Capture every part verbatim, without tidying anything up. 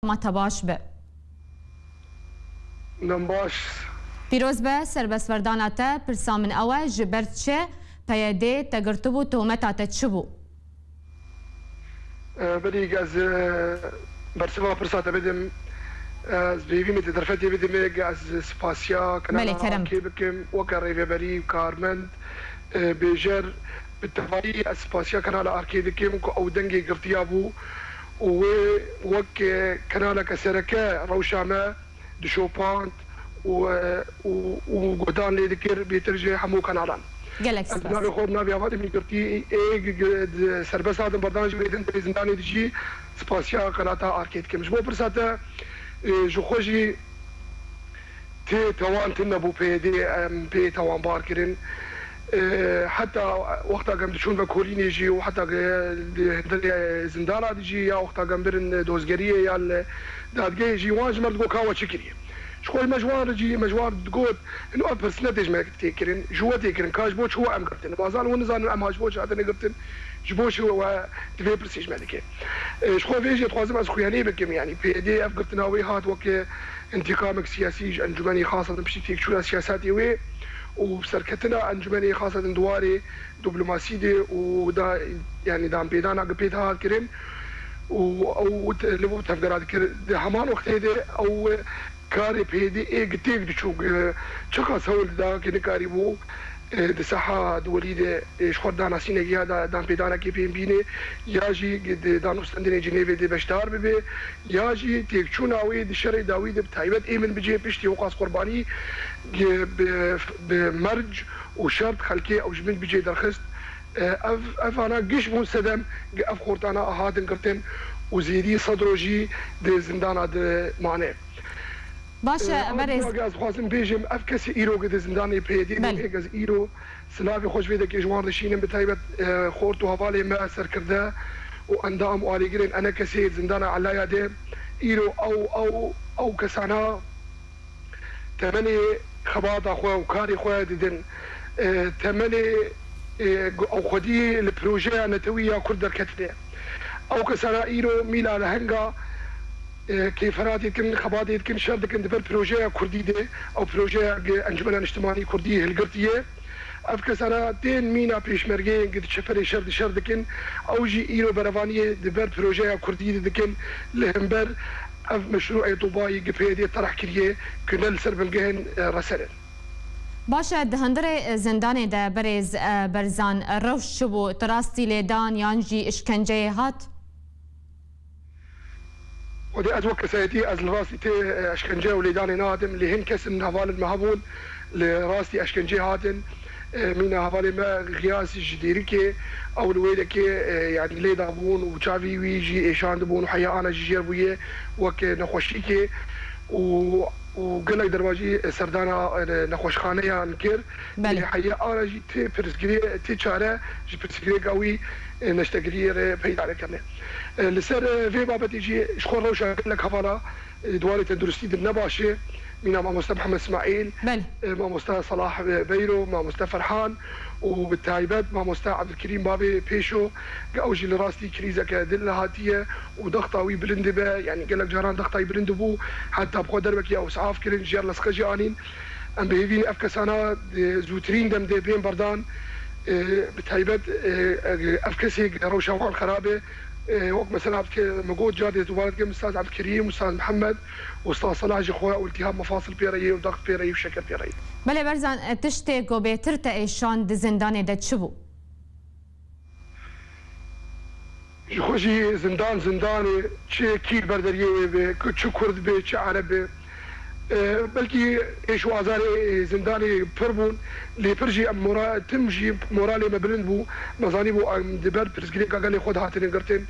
Ma te baş be. Dem baş. Pîroz be, serbestberdana te, pirsa min ew e, ji ber çi P Y D te girtibû, tohmeta te çi bû? E, berî ez, e, bersiva pirsa te bidim. Ez bi hêvî min di derfetê bidimê, ez spasiya Belê, Kerem. Kanala Arkê bikim, weke rêveberî, karmend, e, bêjer, bi tevayî ez spasiya Kanala Arkê dikim ku ew dengê girtiya bû û wê wek, e, kanaleke sereke rewşa me dişopand û, e, û, û guhdan lê dikir bêtir ji hemû kanalan. Gelek spas. Ez navê xwe, navê hevalê min girtî, ê g-, g-, di serbest hatin berdan jî wê din di zindanê dijî, spasiya Kanala Arkê dikim. Ji bo pirsa te, e, ji xwe jî tê tawan tune bû P Y D, em pê tawanbar kirin. E, heta wexta gem diçûn ve kolînê jî û heta ge-, di hundirê zindana dijî ya wexta gem birin dozgeriyê ya li dadgehê jî wan ji me re digot ka we çi kiriye. Ji xwe me ji wan re jî, me ji wan re digot, ino ev pirsine tê ji me tê kirin, ji we tê kirin, ka ji bo çi we em girtin? Bazan we nizanin em ha ji bo çi hatine girtin, ji bo çi we di vê pirsê ji me dike? E, ji xwe vê jî dixwazim ez xuyanî bikim, yanî P Y D ev girtina wê hat weke întîkamek siyasî ji encûmenê xasatin piştî têkçûna siyasetê wê û serketina encûmenê xasatin di warê diplomasî de û da, yanî danpêdana gi pê de hat kirin û ew te-, li bo tevgera dikir. Di heman wextê de ew karê P Y D ê gi têk diçû, gi çiqas hewl dida ki nikarîbû, e, di saha duwelî de, e, ji xwe danasînekî ya da-, danpêdanekê pê bîne, ya jî di danûstendinê Cinêvê de beşdar bibe, ya jî têkçûna wê di şerê dawî de bi taybet ê min bicê piştî Oqas Qurbanî gi-, bi, bi merc û şert xelkê ew ji min bicê derxist. E, ev, ev ana giş bûn sedem gi ev xortana hatin girtin û zêdî sed rojî di zindana de mane. Baş e, e, ama berêz. Dîna ez dixwazim bêjim, ev kesê îro gi di zindanê P Y D de, belê, êk ez îro silavê xwe ji vê dekê ji wan re şînim, bi taybet, e, xort û hevalê me serkirde û endam û alîgirên enekesê zindana Elaya de îro ew, ew, ew kesana temenê xebata xwe û karê xwe didin. E, temenê, e, ew xwedî li projeya netewî ya Kurd derketine. Ew kesana îro mîna lehenga, e, kêferatê dikin, xebatê dikin, şer dikin di ber projeya Kurdî de. Ew projeya ge-, Encûmena Niştimanî Kurdî hilgirtiye. Ev kesana tên mîna pêşmergeyên ge di çeperê şer di şer dikin. Ew jî îro berevaniyê di ber projeya Kurdî de dikin. Li hember ev meşrûê Dubayî ge P Y D terh kiriye ku ne li ser bingehên, e, reser in. Baş e, di hundirê, e, zindanê de berêz, e, Berzan, e, rewş çi bû? Tu rastî lêdan yan jî îşkenceyê hat? Xwedê ez wek kesayetî ez li rastî tê, e, eşkence û lêdanê nehatim, lê hin kes in hevalên me hebûn li rastî eşkencê hatin. E, mîna hevalê me Xiyas ji Dêrikê, ew li wê dekê, e, yanî lê dabûn û çavî wî jî êşandibûn û heya ana jî jêr bûye wek, e, nexweşîkê û, û gelek derbajî, e, serdana, e, nexweşxaneyan kir. Belê. Lê heya ana jî tê pirsgirê, tê çare ji pirsgirêka wî, e, neştegiriyê re peyda nekirine. E, li ser, e, vê babetê jî ji xwe rewşa gelek hevala, e, di warê tenduristî de ne baş e. Mîna mamoste Mihemed Îsmaîl, belê, e, mamoste Salah, e, Beyro, mamoste Ferhan û bi taybet mamoste Ebdulkerîm Babê Pêşo, ew jî li rastî krîzeke dil hatiye û dexta wî bilind dibe, yanî gelek caran dexta wî bilind dibû, heta bi xwe derbekî ew isaf kirin, ji yer lezqe jî anîn. Em bi hêvî ne ev kesana di zûtirîn dem de bên berdan, e, bi taybet, e, ev kesê rewşa wan xerab e. E, wek mesela Ebdulke-, me got, carê dubare dikim, Ustaz Ebdulkerîm, Ustaz Mihemed, Ustaz Salah jî xwe û iltihab mefasil pê re ye û daxt pê re ye û şeker pê re ye. Belê Berzan, e, tiştê ku bêtir te êşand di zindanê de çi bû? Ji xwe jî zindan zindan e, çi kî li ber deriyê wê be, ku çi Kurd be, çi Ereb be. E, belkî êş û azarê, e, zindanê pir bûn, lê pir jî em mora-, tim jî moralê me bilind bû. Me zanîbû em di ber pirsgirêka gelê xwe de hatine girtin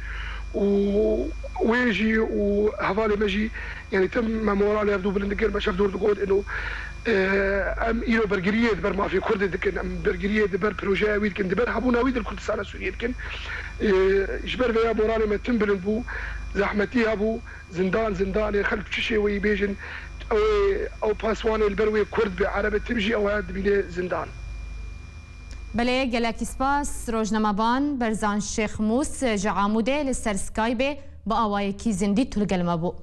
û wê jî û hevalê me jî, yanî tim me moralê hevdû bilind dikir, me şev dor digot, ino, e, em îro bergiriyê di ber mafê Kurdê dikin, em bergiriyê di ber projeya wî dikin, di ber hebûna wî di li Kurdistana Sûriyê dikin. E, ji ber vêya moralê me tim bilind bû, zehmetî hebû, zindan zindan e, xelk çi şêweyî bêjin, ew ê, ew paswanê li ber wê Kurd be, Ereb e, tim jî ew e dibîne zindan. Belê, gelekî spas. Rojnamevan Berzan Şêxmûs ji Amûdê li ser Skypeê bi awayekî zindî tu li gel me bû.